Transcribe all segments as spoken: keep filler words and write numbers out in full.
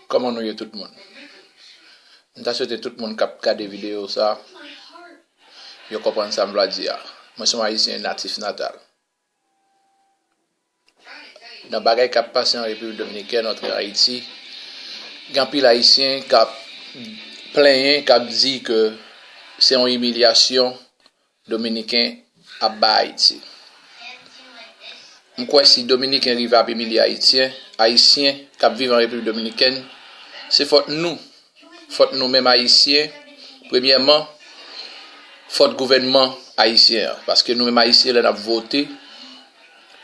Kòman nou ye tout moun? M ta swete tout moun k ap gade videyo sa, yo konprann sa m vle di a. Mwen se yon Ayisyen natif natal. Nan bagay k ap pase an Repiblik Dominikèn, antre Ayiti, gen anpil Ayisyen k ap plenyen, k ap di ke se yon imilyasyon Dominiken ap bay Ayiti. M kwè si Dominiken rive ap imilye Ayityen, Ayisyen k ap viv an Repiblik Dominikèn, se fòt nou. Fòt nou menm Ayisyen, premyèman, fòt gouvènman ayisyen an. Paske nou menm Ayisyen, lè n ap vote,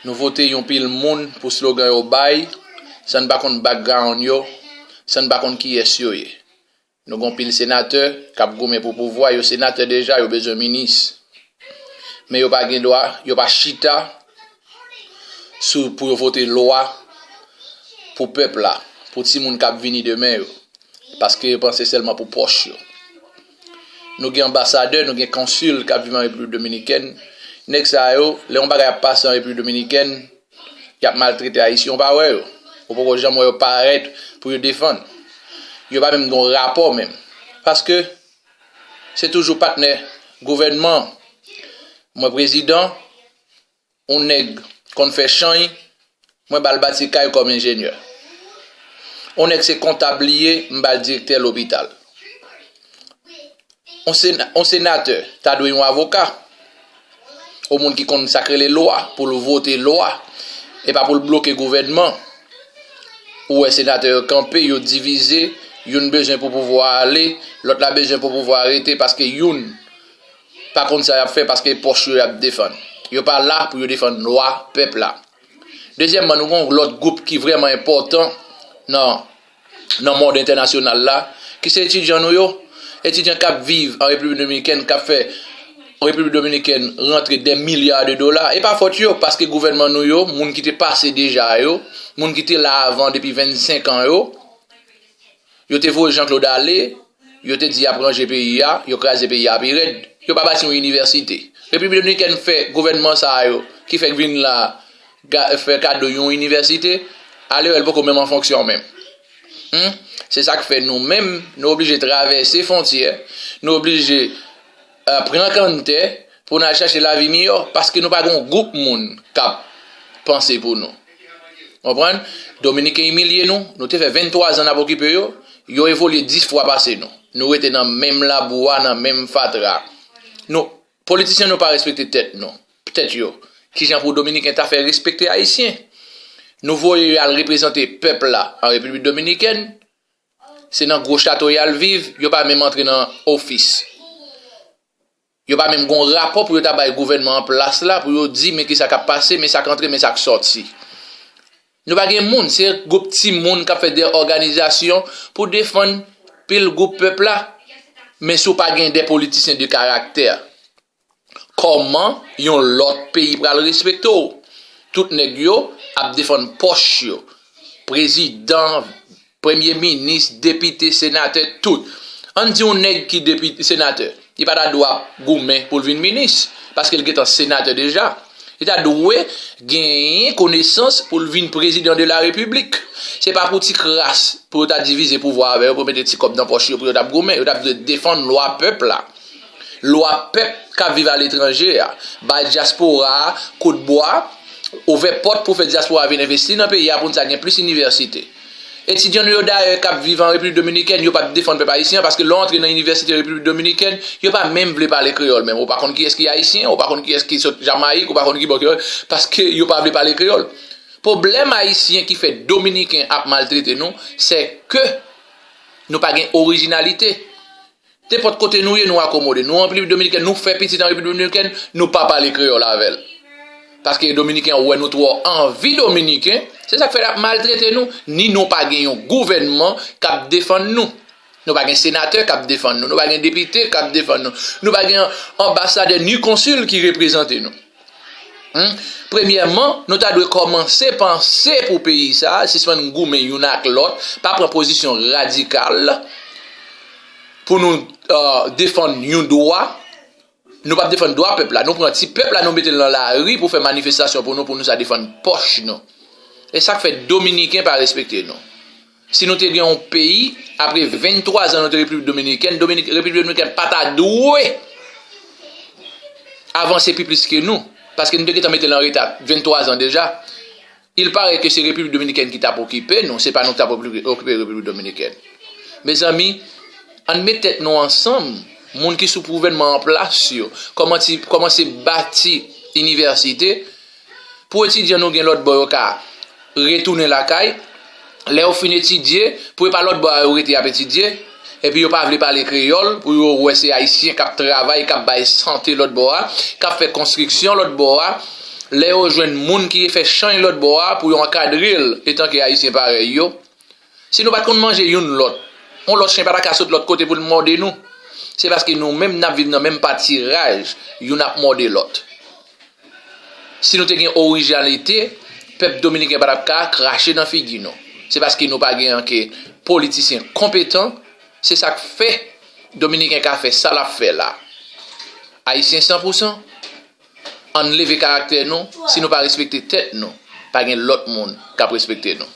nou vote yon pil moun pou slogan yo bay, san n pa konn background yo, san n pa konn kiyès yo ye. Nou gen yon pil senatè k ap goumen pou pouvwa, yo senatè deja, yo bezwen minis. Men yo pa gen dwa, yo pa chita sou pou yo vote lwa pou pèp la, pou timoun k ap vini demen yo. Paske yo panse sèlman pou pòch yo. Nou gen anbasadè, nou gen konsil k ap viv an Repiblik Dominikèn. Nèg sa yo, lè yon bagay ap pase an Repiblik Dominikèn, y ap maltrete Ayisyen, ou pa wè yo. Ou poko janm wè yo parèt pou yo defann. Yo pa menm gen yon rapò menm. Paske se toujou patnè gouvènman. Mwen prezidan, yon nèg konn fè chanj, mwen ba l bati kay kòm enjenyè. Yon nèg se kontab li ye, m ba l direktè lopital. Yon sena-, yon senatè ta dwe yon avoka. Yon moun ki konn sa k rele lwa, pou l vote lwa, e pa pou l bloke gouvènman. Ou wè senatè yo kanpe, yo divize, youn bezwen pou pouvwa a ale, lòt la bezwen pou pouvwa a rete, paske youn pa konn sa y ap fè, paske pòch yo y ap defann. Yo pa la pou yo defann lwa pèp la. Dezyèmman, nou gen yon lòt gwoup ki vrèman enpòtan nan, nan mond entènasyonal la, ki se etidyan nou yo. Etidyan k ap viv an Repiblik Dominikèn, k ap fè Repiblik Dominikèn rantre dè milya de dola. E pa fòt yo, paske gouvènman nou yo, moun ki te pase deja yo, moun ki te la avan depi vennsenk an yo, yo te voye Jean Claude ale, yo te di y ap ranje peyi a, yo kraze peyi a pi rèd. Yo pa bati yon inivèsite. Repiblik Dominikèn fè gouvènman sa yo, ki fèk vin la, ga-, fè kado yon inivèsite, alewè l poko menm an fonksyon menm. Hmm? Se sa k fè nou menm, nou oblije travèse fwontyè, nou oblije, eh, pran kanntè pou n al chache lavi miyò, paske nou pa gen yon gwoup moun k ap panse pou nou. Konprann? Dominiken imilye nou, nou te fè venntwa zan n ap okipe yo, yo evolye dis fwa pase nou. Nou rete nan menm labou a, nan menm fatra. Nou, politisyen nou pa respekte tèt nou, tèt yo. Kijan pou Dominiken ta fè respekte Ayisyen? Nou voye yo al reprezante pèp la an Repiblik Dominikèn, se nan gwo chato y al viv, yo pa menm antre nan ofis. Yo pa menm gon rapò pou yo ta bay gouvènman an plas la, pou yo di men kisa k ap pase, men sa k antre, men sa k sòti. Nou pa gen moun, se gwoup timoun k ap fè de òganizasyon pou defann pil gwoup pèp la. Men si w pa gen de politisyen de karaktè, kòman yon lòt peyi pral respekte w? Tout nèg yo ap defann pòch yo. Prezidan, premye minis, depite, senatè, tout. Ann di yon nèg ki depi-, senatè, li pa ta dwe ap goumen pou l vin minis, paske l gentan senatè deja. Li ta dwe genyen konesans pou l vin prezidan de la repiblik. Se pa pou ti kras, pou yo ta divize pouvwa avè yo, pou yo mete ti kòb nan pòch yo, pou yo t ap goumen. Yo t ap dwe defann lwa pèp la. Lwa pèp k ap viv aletranje a, bay dyaspora a kout bwa, ouvè pòt pou fè dyaspora a vin envesti nan peyi a, pou n sa gen plis inivèsite. Etidyan nou yo dayè k ap viv an Repiblik Dominikèn, yo p ap defann pèp ayisyen an, paske lè w antre nan inivèsite Repiblik Dominikèn, yo pa menm vle pale kreyòl menm. Ou pa konn kiyès ki ayisyen, ou pa konn kiyès ki sot Jamayik, ou pa konn ki bò ki, paske yo pa vle pale kreyòl. Pwoblèm ayisyen ki fè dominiken ap maltrete nou, se ke nou pa gen orijinalite. Nenpòt kote nou ye, nou akomode. Nou an Repiblik Dominikèn, nou fè pitit an Repiblik Dominikèn, nou pa pale kreyòl avè l. Paske dominiken an wè nou twò anvi dominiken, se sa k fè l ap maltrete nou, ni nou pa gen yon gouvènman k ap defann nou. Nou pa gen senatè k ap defann nou, nou pa gen depite k ap defann nou, nou pa gen anbasadè ni konsil ki reprezante nou. Hmm? Premyèman, nou ta dwe kòmanse panse pou peyi sa a, sispann goumen youn ak lòt, pa pran pozisyon radikal pou nou, euh, defann yon dwa. Nou p ap defann dwa pèp la, nou pran ti pèp la, nou mete l nan lari pou fè manifestasyon pou nou, pou nou sa defann pòch nou. E sa k fè dominiken pa respekte nou. Si nou te gen yon peyi, apre venntwa zan nou te Repiblik Dominikèn, Dominik, Repiblik Dominikèn pa ta dwe avanse pi plis ke nou. Paske nou te gentan mete l an reta venntwa zan deja. Il paraît que se Repiblik Dominikèn ki t ap okipe nou, se pa nou ki t ap okipe Repiblik Dominikèn. Mezanmi, ann met tèt nou ansanm, moun ki sou gouvènman an plas yo, kòmanse bati inivèsite, pou etidyan nou gen lòt bò yo ka retounen lakay, lè yo fin etidye, pou e pa lòt bò a yo rete ap etidye, epi yo pa vle pale kreyòl, pou yo wè se Ayisyen k ap travay, k ap bay sante lòt bò a, k ap fè konstriksyon lòt bò a, lè yo jwenn moun ki fè chanj lòt bò a, pou yo ankadre l etanke Ayisyen parèy yo. Si nou pa t konn manje youn lòt, yon lòt chen pa ta ka sot lòt kote pou l mòde nou. Se paske nou menm n ap viv nan menm patiraj, youn ap mòde lòt. Si nou te gen orijinalite, pèp dominiken pa t ap ka krache nan figi nou. Se paske nou pa gen anke politisyen konpetan, se sa k fè dominiken ka fè sa l ap fè la. Ayisyen san pou san, ann leve karaktè nou, si nou pa respekte tèt nou, pa gen lòt moun k ap respekte nou.